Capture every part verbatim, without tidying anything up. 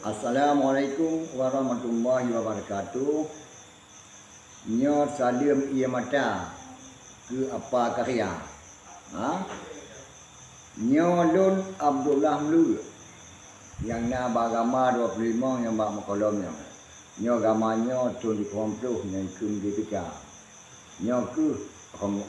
Assalamualaikum warahmatullahi wabarakatuh. Nyoe saleuem ie mata keu Apa Karya. Ha? Nyoe lôn Abdullah Mlue nyang na bak gama dua ploh limong nyang bak meukolom nyoe. Nyoe gama nyoe thon sikureueng ploh nyang kheun di teuka. Nyoe kheueh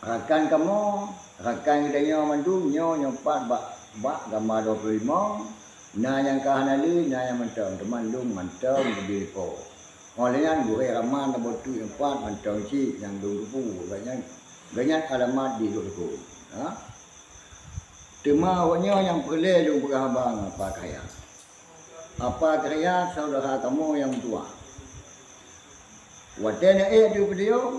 rakan kamoe, rakan geutanyoe mandum nyoe, nyoe pat bak, bak gama dua ploh limong, na nyang ka hana lé, na nyang mantong, teuma lôn mantong leubeh po. Óh lheueh nyan gurée Raman dan Botu nyang pat mantong cit nyang lôn geupeu, gobnyan, gobnyan alamat di Lhoksukon. Ha? Teuma awaknyoe nyang peureulée lôn peugah haba ngon Apa Karya. Apa Karya syedara kamoe nyang meutuah. Watée neuék ateueh peudiyong,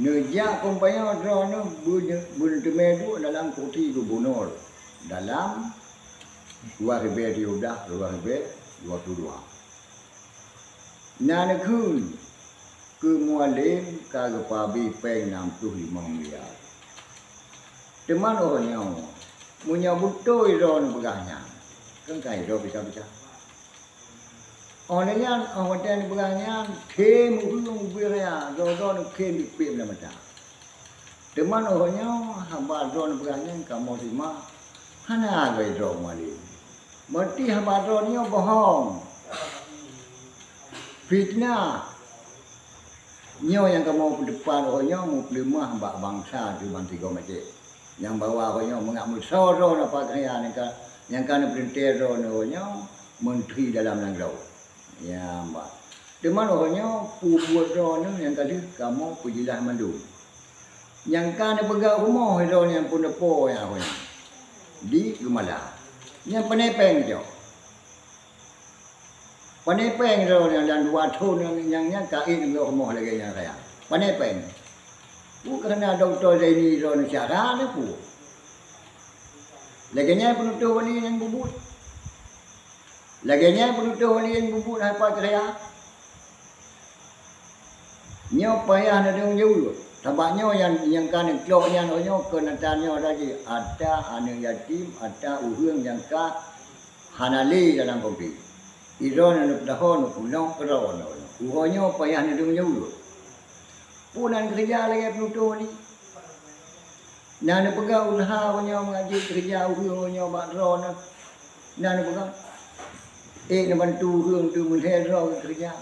neujak kumpanya droeneuh beu-, beuteumé duek dalam kursi gubunur dalam dua ribée tujoh blah, dua ribée dua puluh dua. Na neukheun keu Mualem ka geupeuabéh péng nam ploh limong miliar. Teuma uroe nyoe, meunyoe beutôi droeneuh peugah nyan, keukai droe picah-picah. Óh lheueh nyan, óh watée neupeugah nyan, khém ureuëng ubé raya, droe-droe neukhém dipék mata. Teuma uroe nyoe haba droeneuh peugah nyan kamoe teurimong hana lagée droe Mualem. Meunyoe haba droeneuh nyoe bohong, fiteunah. Nyoe nyang kamoe peuteupat uroe nyoe meupeuleumah bak bansa di bansigom Aceh. Nyang bahwa uroe nyoe mangat meusoe droeneuh Apa Karya nyang ka, nyang ka neupeurintah droeneuh uroe nyoe Menteri Dalam Nanggroe. Ya, bah. Teuma uroe nyoe peue buet droeneuh nyang ka lheueh kamoe peujeulaih mandum. Nyang ka neupeugah rumoh droeneuh nyang peuneupô nyang uroe nyoe di Geumala. Nyan pane péng jok. Pane péng droeneuh lam dua thon nyang, nyang, nyang ka ék neupeugah rumoh lagée nyan raya. Pane péng. Peue keuhana Dokto Zaini droeneuh cara neupeue? Lagée nyan peunutoh wali nyang bubuet. Lagée nyan peunutoh wali nyang bubuet hai Apa Karya. Nyoe payah neudong jaweueb. Sabab nyoe nyang, nyang ka neuklok nyan uroe nyoe keu natan nyoe lagée ata aneuëk yatim, ata ureuëng nyang ka hana lé dalam kopi. Droeneuh neupeudaho neupeulok keudroe nyoe. Uroe nyoe payah neudong jaweueb. Peue nan keureuja lagée peunutoh wali? Na neupeugah useuha uroe nyoe mangat jeuet keureuja ureuëng uroe nyoe bak droeneuh. Na neupeugah, ék neubantu ureuëng teuh meulhée droe keureuja,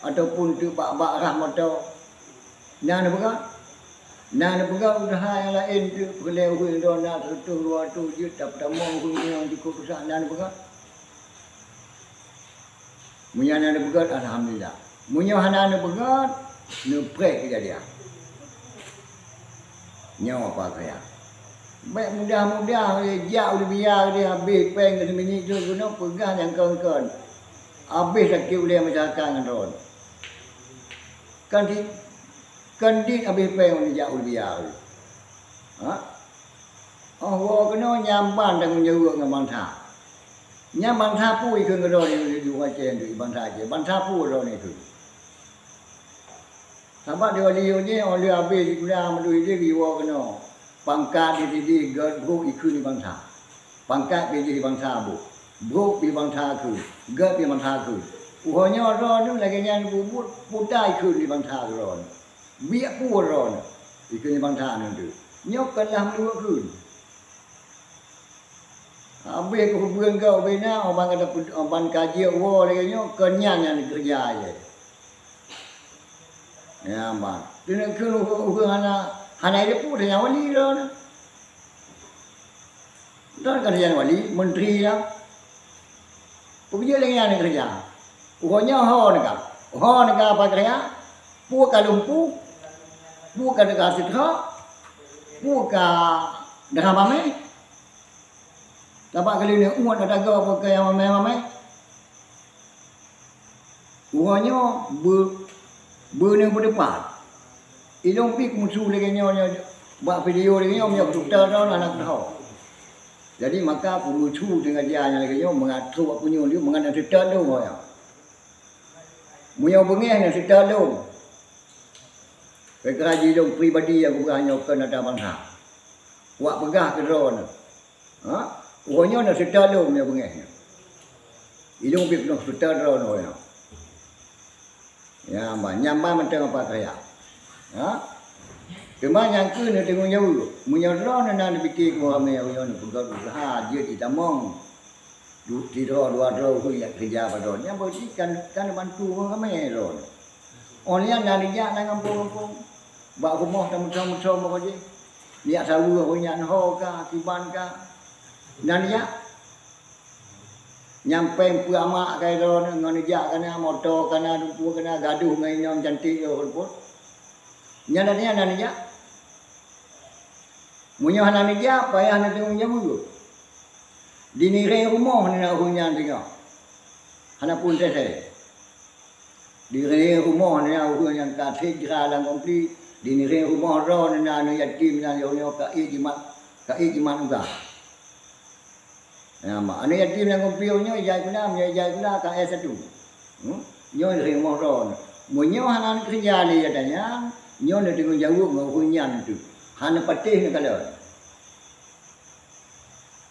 ataupun teuh bak-bak rhah moto. Na neupeugah, na neupeugah useuha nyang laén teuh peureulée ureuëng droe na seureutôh dua reutôh jeuet tapeutamong ureuëng nyang jikôt useuha na neupeugah. Meunyoe hana neupeugét, alhamdulillah. Meunyoe hana neupeugét, neupreh keujadian. Nyoe Apa Karya. Bék mudah-mudah lé jak u Libya lé habéh péng keu seuminyit jeuet keunoe peugah nyang kon-kon. Habéh sakét ulée masyarakat ngon droe. Kan di, kan di habéh péng jak u Libya lé. Ha? Oh, woe keunoe nyan ban tanggong jaweueb ngon bansa. Nyan bansa peue ikheun keu droeneuh di Aceh nyoe, bansa Aceh? Bansa peue droeneuh ikheun? Sabab di wali nyoe, oh lheueh habéh sikula mandum idéh geuwoe keunoe. Pangkat di sidéh gét brok ikheun di bansa. Pangkat pih jih bansa brok. Brok pih bansa kheun, gét pih bansa kheun. Uroe nyoe droeneuh lagée nyan bubuet puta ikheun di bansa droeneuh. Biek peue droeneuh ikheun di bansa nyoe teuh. Nyoe kon lah meuluwak kheun. Habéh keuhubungan gau bina, oh ban ka, oh ban ka jeuet woe lagée nyoe, kon nyan nyang neukeureuja ilée. Nyan ban. Keuneuk kheun ureuëng hana, hana ilée peue tanyong wali droeneuh. Droeneuh kan tanyong wali, menteri lah. Peue jeuet lagée nyan neukeureuja. Uroe nyoe ho neuka. Ho neuka Apa Karya. Peue ka lumpuh. Peue ka teuka seutrok. Peue ka dara mameh. Sabab kali nyoe umat ka tagoe peue keu nyang mameh-mameh. Uroe nyoe beu-, beuneueng peuteupat. Ilong pih keumeusue lagée nyoe, nyoe bak video lagée nyoe, meunyoe keututoe droe hana keudroe. Jadi maka peumeusu teungoh jih nyang lagée nyoe meungatrok punyueng lé meungan nyang teutot lôn ho nyoe. Meunyoe beungéh nyang teutot lôn. Peukara jih lôn pribadi nyang kupeugah nyoe kon ata bansa. Wak peugah keu droeneuh. Ha? Uroe nyoe na seutôt lom nyoe beungéh nyoe. Ilong pih peunong seutôt droe nyoe. Ya, ban nyang ban mantong apa kaya. Ha? Teuma nyang keu neudeungoe jaweueb. Meunyoe droe na neupiké keu ramé uroe nyoe neupeugah usaha jeuet jitamong. Du-, sidroe dua droe keu nyang keureuja padon. Nyang berarti kan, kan bantu ureuëng ramé droe nyoe. Oh nyan na neujak lam gampông-gampông. Bak rumoh tameusom-som bak jih. Neujak saweue ureuëng nyan ho ka, kiban ka. Na neujak. Nyang péng peuamak keu droe ngon neujak kana, moto kana, dumpue kana, gadoh ngon inong cantik yo rumput. Nyan na neujak, na neujak. Meunyoe hana neujak, payah neudeungoe jaweueb. Di niré rumoh na ureuëng nyan singoh. Hana pun teuntèe. Di niré rumoh na ureuëng nyang ka sét jra lam konflik, di niré rumoh droe na aneuk yatim nyang nyoe ka ék jimat, ka ék jimat uga. Ya, ma, aneuk yatim nyang konflik nyoe ijak sikula, meunyoe ijak sikula ka S satu. Hmm? Nyoe niré rumoh droe. Meunyoe hana keureuja lé gata nyan, nyoe neudeungoe jaweueb ngon ureuëng nyan teuh. Hana patéh neukalon.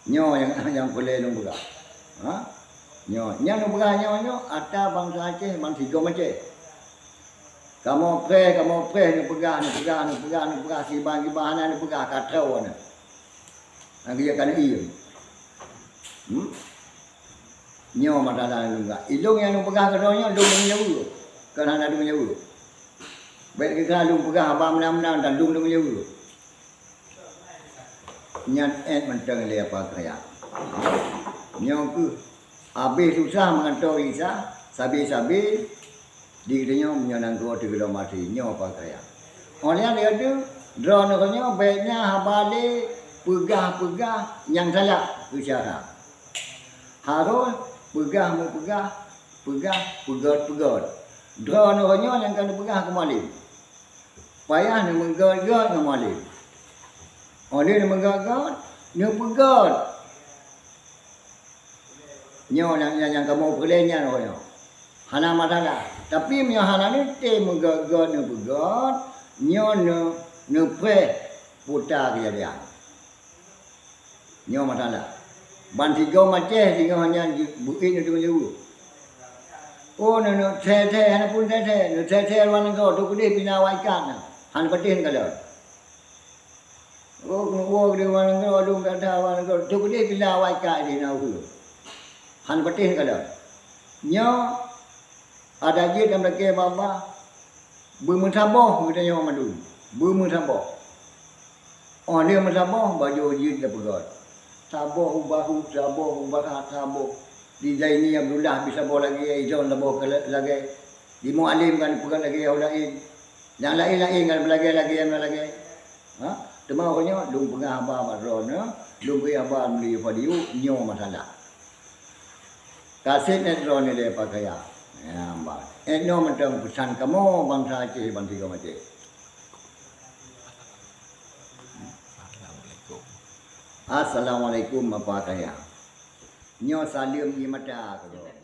Nyoe nyang, nyang peureulée lôn peugah. Ha? Nyoe, nyang lôn peugah nyoe, nyoe ata bansa Aceh, bansigom Aceh. Kamoe preh, kamoe preh neupeugah, neupeugah, neupeugah, neupeugah, siban-siban hana neupeugah ka troe na. Nyang geujak keuneuk ie. Hmm? Nyoe masalah lôn peugah. Ilong nyang lôn peugah keudroe nyoe lôn deungoe jaweueb. Kon hana deungoe jaweueb. Bék kira lôn peugah haba meunan-meunan dan lôn deungoe jaweueb. Nyan ék mantong lé apa kaya. Nyoe keuh abéh susah meugantoe Isa, sabe-sabe di geutanyoe meunyoe nanggroe teugeulom maté nyoe apa kaya. Óh lheueh nyan droeneuh nyoe bék na haba lé peugah-peugah nyang salah keu syara. Harôh peugah meupeugah, peugah peugöt-peugöt. Droeneuh nyoe nyang ka neupeugah keu mualim. Payah neumeugöt-göt ngon mualim. Óh lheueh neumeugöt-göt, neupeugöt. Nyoe nyang, nyang, nyang kamoe peureulée nyan roh nyoe. Hana masalah. Tapi meunyoe hana neutem meugöt-göt neupeugöt, nyoe neu-, neupreh puta keujadian. Nyoe masalah. Bansigom Aceh singoh nyan beuet neudeungoe jaweueb. Oh, neuneuk thèe-thèe, hana pun thèe-thèe. Neuthèe-thèe luwa nanggroe, teukeudeh pih na awak ikat na. Hana patéh neukalon. Oh, keuneuk woe keudeh luwa nanggroe, lôn gata luwa nanggroe, teukeudeh pih na awak ikat di na ukeue. Hana patéh neukalon. Nyoe adak jeuet lam lakée babah, beumeusaboh geutanyoe mandum, beumeusaboh. Óh lheueh meusaboh, bajoe jeuet tapeugöt. Saboh u bahu, saboh u barat, saboh. Di Zaini Abdullah pih saboh lagée, Izon saboh lagée. Di Mualem kan peugöt lagée, nyang laén-laén kan lagée-lagée, nyang lagée. Ha? Teuma uroe nyoe lôn peugah haba bak droeneuh, lôn bri haba meulé video nyoe masalah. Ka sép nyan droeneuh lé pakaian. Nyan bah. Nyoe mantong peusan kamoe bansa Aceh bansigom Aceh. Assalamualaikum. Assalamualaikum Bapak Kaya. Nyoe saleuem ié mata keudroe.